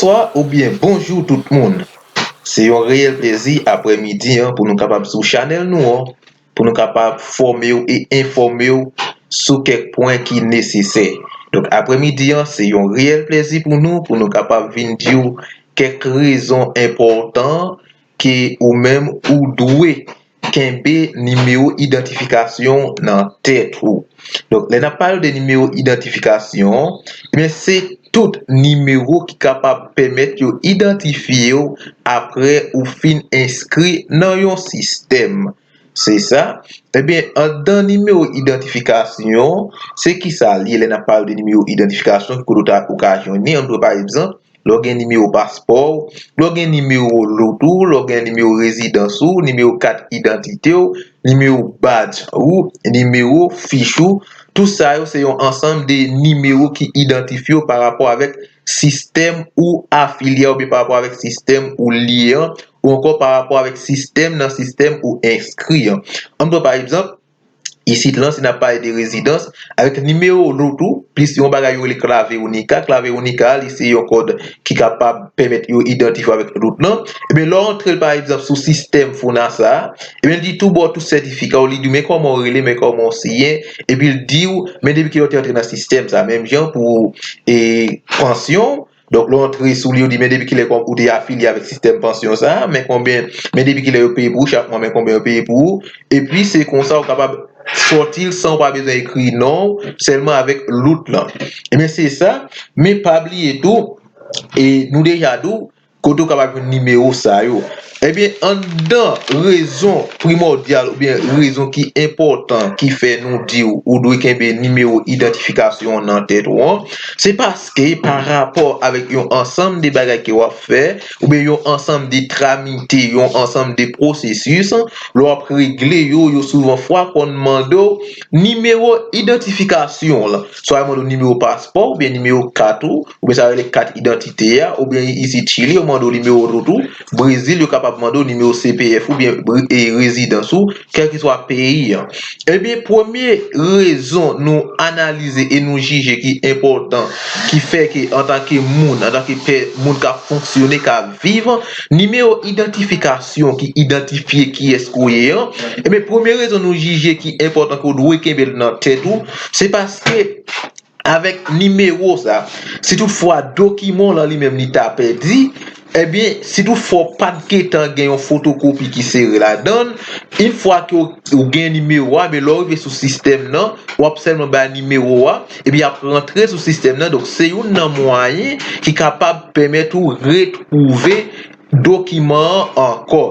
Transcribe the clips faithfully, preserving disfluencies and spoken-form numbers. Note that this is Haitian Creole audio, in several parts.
Bonswa oubyen bonjou tout moun. Se yon reyèl plezi aprè midi an pou nou kapab sou chanèl nou an, pou nou kapab fòme w e enfòme w sou kèk pwen ki nesesè. Donk aprè midi an, se yon reyèl plezi pou nou, pou nou kapab vin di w kèk rezon enpòtan ke ou menm ou dwe kenbe nimewo idantifikasyon nan tèt ou. Donk, lè n ap pale de nimewo idantifikasyon, ebyen, se tout nimewo ki kapab pèmèt yo idantifye w aprè ou fin enskri nan yon sistèm. Se sa. Ebyen, anndan nimewo idantifikasyon, se ki sa l ye lè n ap pale de nimewo idantifikasyon, ki kote ou ta, ou ka jwenn li, ann pran pa egzanp, lè w gen nimewo paspò w, lè w gen nimewo lout ou, lè w gen nimewo rezidans ou, nimewo kat idantite w, nimewo badj ou, nimewo fich ou, tout sa yo se yon ansanm de nimewo ki idantifye w pa rapò avèk sistèm ou afilye a oubyen pa rapò avèk sistèm ou lye an, ou ankò pa rapò avèk sistèm nan sistèm ou enskri an. Ann pran pa egzanp, isit lan, si n ap pale de rezidans, avèk nimewo lout ou, plis yon bagay yo rele klave Unica. Klave Unica a, li se yon kòd ki kapab pèmèt yo idantifye w avèk lout lan. Ebyen, lè w antre l, pa egzanp, sou sistèm FONASA a, ebyen, li di tou ba w tout sètifika w, li di w men kòman w rele, men kòman w siyen, epi l di w, men depi kilè w te antre nan sistèm sa, menm jan pou e, pansyon, donk, lè w antre sou li, yo di, men depi kilè kòm ou te afilye avèk sistèm pansyon sa a, men konbyen, men depi kilè yo peye pou ou chak mwa, men konbyen yo peye pou ou. Epi, se konsa ou kapab sòti l san ou pa bezwen ekri non w, sèlman avèk lout lan. Ebyen, se sa. Men pa bliye tou, e nou deja di w, kote ou kapab jwenn nimewo sa yo. Ebyen, anndan rezon primòdyal oubyen rezon ki enpòtan ki fè nou di w ou dwe kenbe nimewo idantifikasyon an nan tèt ou an, se paske pa rapò avèk yon ansanm de bagay ke w ap fè, oubyen yon ansanm de tramite, yon ansanm de pwosesis, lè w ap regle yo, yo souvan fwa konn mande w nimewo idantifikasyon w lan. Swa yo mande w nimewo paspò w, oubyen nimewo kat ou, oubyen sa yo rele kat idantite a, oubyen isit Chili, yo mande w nimewo lout ou, Brezil, yo kapab mande w nimewo C P F ou, oubyen bre- e rezidans ou, kèlkeswa peyi an. Ebyen, premye rezon nou analize e nou jije ki enpòtan, ki fè ke antanke moun, antanke pè- moun k ap fonksyone, k ap viv, nimewo idantifikasyon ki idantifye kiyès ke w ye an, ebyen, premye rezon nou jije ki enpòtan ke w dwe kenbe l nan tèt ou, se paske avèk nimewo sa, si toutfwa dokiman w lan li menm li ta pèdi, ebyen, si toutfwa w pa t gentan gen yon fotokopi ki sere ladan l, yon fwa ke w, ou gen nimewo a, men lè w rive sou sistèm nan, w ap sèlman bay nimewo a, epi y ap rantre sou sistèm nan. Donk, se youn nan mwayen ki kapab pèmèt ou retwouve dokiman an ankò.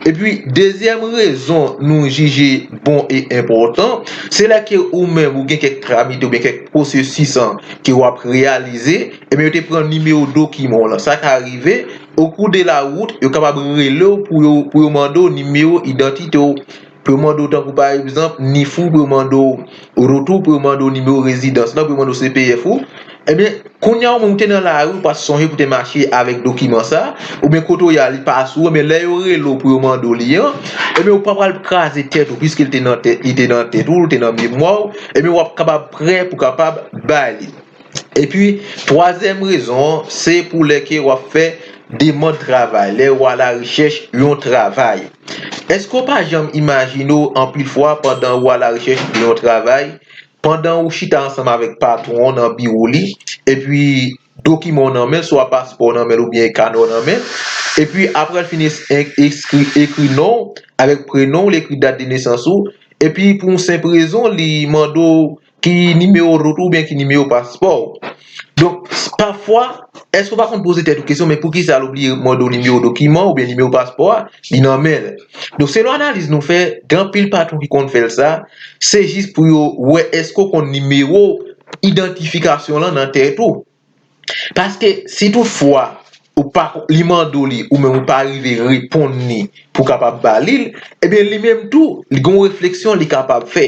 Epi, dezyèm rezon nou jije bon e enpòtan, se lè ke ou menm ou gen kèk tramite oubyen kèk pwosesis an ke w ap reyalize, ebyen, yo te pran nimewo dokiman w lan. Sa ka rive, okou de la wout, yo kapab rele w pou yo, pou yo mande w nimewo idantite w, pou yo mande w, tankou pa egzanp, nif ou, pou yo mande w lout ou, pou yo mande w nimewo rezidans lan, pou yo mande w C P F ou. Ebyen, kounye a ou menm ou te nan lari, ou pa t sonje pou te mache avèk dokiman sa, oubyen kote w ye a li pa sou ou, men lè yo rele w pou yo mande w li an, ebyen, ou pa pral kraze tèt ou, piske li te nan tèt, li te nan tèt ou, li te nan memwa w, ebyen, w ap kapab prè pou kapab bay li. Epi, twazyèm rezon an, se pou lè ke w ap fè demann travay, lè w a la rechèch yon travay. Èske w pa janm imajine w anpil fwa pandan w a la rechèch de yon travay, pandan ou chita ansanm avèk patwon w nan biwo li, epi dokiman w nan men l, swa paspò w nan men l oubyen kanè w nan men l, epi apre l fin es- en- eskri- ekri non w avèk prenon w, l ekri dat de nesans ou, epi pou yon senp rezon, li mande w ki nimewo lout ou oubyen ki nimewo paspò w. Donk, pafwa, èske w pa konn poze tèt ou kesyon, men poukisa l obliye mande w nimewo dokiman oubyen nimewo paspò a, li nan men l? Donk, selon analiz nou fè, gen anpil patwon ki konn fè l sa, se jis pou yo wè èske w konn nimewo idantifikasyon lan nan tèt ou. Paske si toutfwa ou pa, li mande w li, ou menm ou pa rive reponn li pou w kapab ba li l, ebyen, li menm tou, li gen yon refleksyon li kapab fè.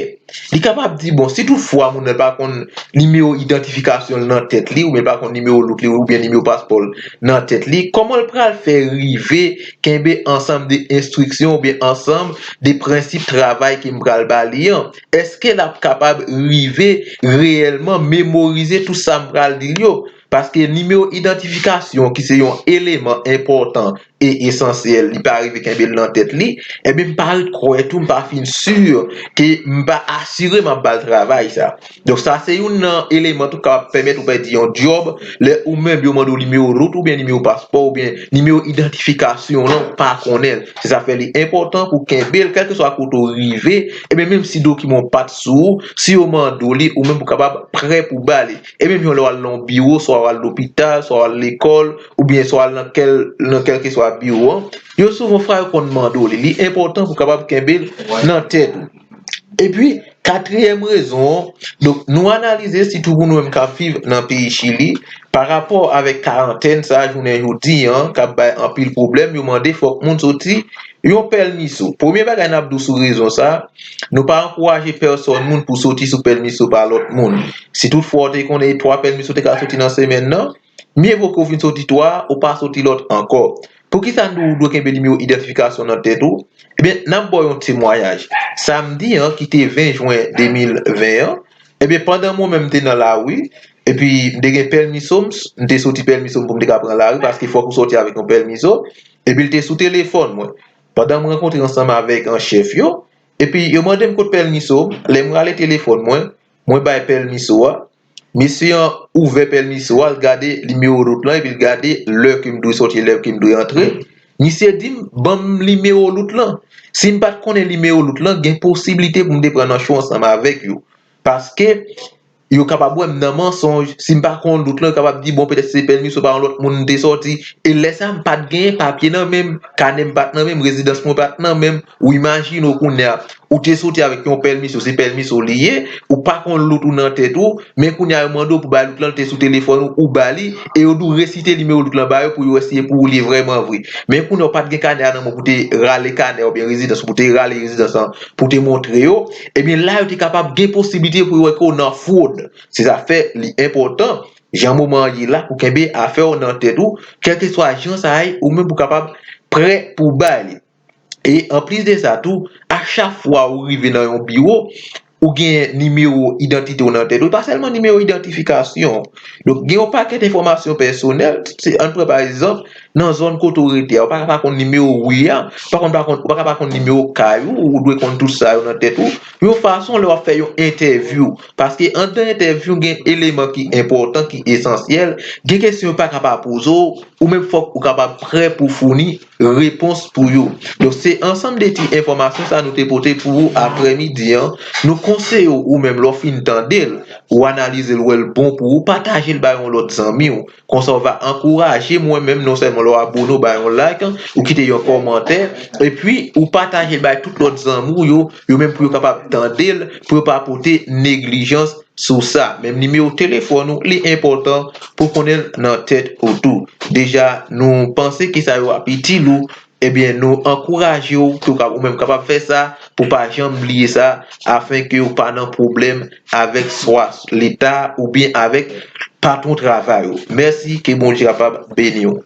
Li kapab di, bon, si toutfwa moun nan pa konn nimewo idantifikasyon l nan tèt li, oubyen pa konn nimewo lout li, oubyen nimewo paspò l nan tèt li, kòman l pral fè rive kenbe ansanm de enstriksyon oubyen ansanm de prensip travay ke m pral ba li an? Èske l ap kapab rive reyèlman memorize tout sa m pral di l yo? Paske nimewo idantifikasyon, ki se yon eleman enpòtan e esansyèl, li pa rive kenbe l nan tèt li, ebyen, m pa ret kwè tou, m pa fin si ke m pa asire m ap ba l travay sa. Donk, sa se youn nan eleman tou k kapab pèmèt ou pèdi yon djòb, lè ou menm yo mande w nimewo lout oubyen nimewo paspò oubyen nimewo idantifikasyon lan, ou pa konnen l. Se sa fè li enpòtan pou kenbe l, kèlkeswa kote w rive, ebyen, menm si dokiman w pa t sou ou, si yo mande w li, ou menm pou kapab prè pou ba li. E menm jan lè w al nan yon biwo, swa w al lopital, swa w al lekòl, oubyen swa w al nan kèl, nan kèlkeswa biwo an, yo souvan fwa yo konn mande w li. Li enpòtan pou w kapab kenbe l nan tèt ou. Epi, katriyèm rezon an, donk, nou analize sitou pou nou menm k ap viv nan peyi Chili, pa rapò avèk karantèn sa, jounen jodi an, k ap bay anpil pwoblèm, yo mande fòk moun soti yon pèmiso. Premye bagay n ap di w sou rezon sa, nou pa ankouraje pèsòn moun pou soti sou pèmiso pa lòt moun. Si toutfwa w te konnen twa pèmiso te ka soti nan semèn nan, mye vo ke w fin soti twa, ou pa soti lòt ankò. Poukisa nou dwe kenbe nimewo idantifikasyon nan tèt ou? Ebyen, n ap ba w yon temwayaj. Samdi an, ki te ven jen de mil ven an, ebyen, pandan mwen menm m te nan lari, epi m te gen pèmiso m, m te soti pèmiso m pou m te ka pran lari, paske fòk ou soti avèk yon pèmiso, epi l te sou telefòn mwen. Pandan m rankontre ansanm avèk an chèf yo, epi yo mande m kot pèmiso m, lè m rale telefòn mwen, mwen bay pèmiso a, mesye an ouvè pèmiso a, l gade nimewo lout lan, epi l gade lè ke m dwe soti, lè ke m dwe antre. Misye di m, ban m nimewo lout lan. Si m pa t konnen nimewo lout lan, gen posiblite pou m te pran nan cho ansanm avèk yo. Paske yo kapab wè m nan mansonj. Si m pa konn lout lan, yo kapab di, bon, petèt se pèmiso pa yon lòt moun m te soti. E lè sa, m pa t genyen papye nan men m, kanè m pa t nan men m, rezidans mwen pa t nan men m. Ou imajine w kounye a, ou te soti avèk yon pèmiso, se pèmiso li ye, ou pa konn lout ou nan tèt ou, men kounye a yo mande w pou bay lout lan, l te sou telefòn ou, ou ba li, e yo di w resite nimewo lout lan ba yo pou yo wè si e pou ou li ye vrèman vre. Men kounye a w pa t gen kanè a nan men w pou te rale kanè oubyen rezidans, pou te rale rezidans lan, pou te montre yo, ebyen la yo te kapab gen posiblite pou yo wè ke w nan fwod. Se sa fè li enpòtan, jan moman an ye la, pou kenbe afè w nan tèt ou, kèlkeswa jan sa ye, ou menm pou kapab prè pou bay li. E anplis de sa tou, a chak fwa ou rive nan yon biwo, ou gen nimewo idantite w nan tèt ou, e pa sèlman nimewo idantifikasyon. Donk, gen yon pakèt enfòmasyon pèsonèl, se, ann pran pa egzanp, nan zòn kote w rete a, ou pa ka pa konn nimewo ri a, ou pa konn, pa konn, ou pa ka pa konn nimewo kay ou, ou dwe konn tout sa yo nan tèt ou. Yon fason, lè w ap fè yon entèvyou, paske anndan entèvyou, gen eleman ki enpòtan, ki esansyèl, gen kesyon yo pa ka pa poze w, ou menm fòk ou kapab prè pou founi repons pou yo. Donk, se ansanm de ti enfòmasyon sa nou te pote pou ou aprèmidi an. Nou konseye w, ou menm, lè w fin tande l, ou analize l, wè l bon pou ou, pataje l bay yon lòt zanmi w. Konsa, w va ankouraje mwen menm, non sèlman lè w abone, w bay yon like, ou kite yon kòmantè, epi ou pataje l bay tout lòt zanmi w yo, yo menm pou yo kapab tande l, pou yo pa pote neglijans sou sa. Menm nimewo telefòn ou, li enpòtan pou konnen l nan tèt ou tou. Deja, nou panse ke sa yo ap itil ou, ebyen, nou ankouraje w ke w ka, ou menm kapab fè sa, pou pa janm bliye sa, afen ke w pa nan pwoblèm avèk swa Leta oubyen avèk patwon travay ou. Mèsi, ke Bondye kapab beni w.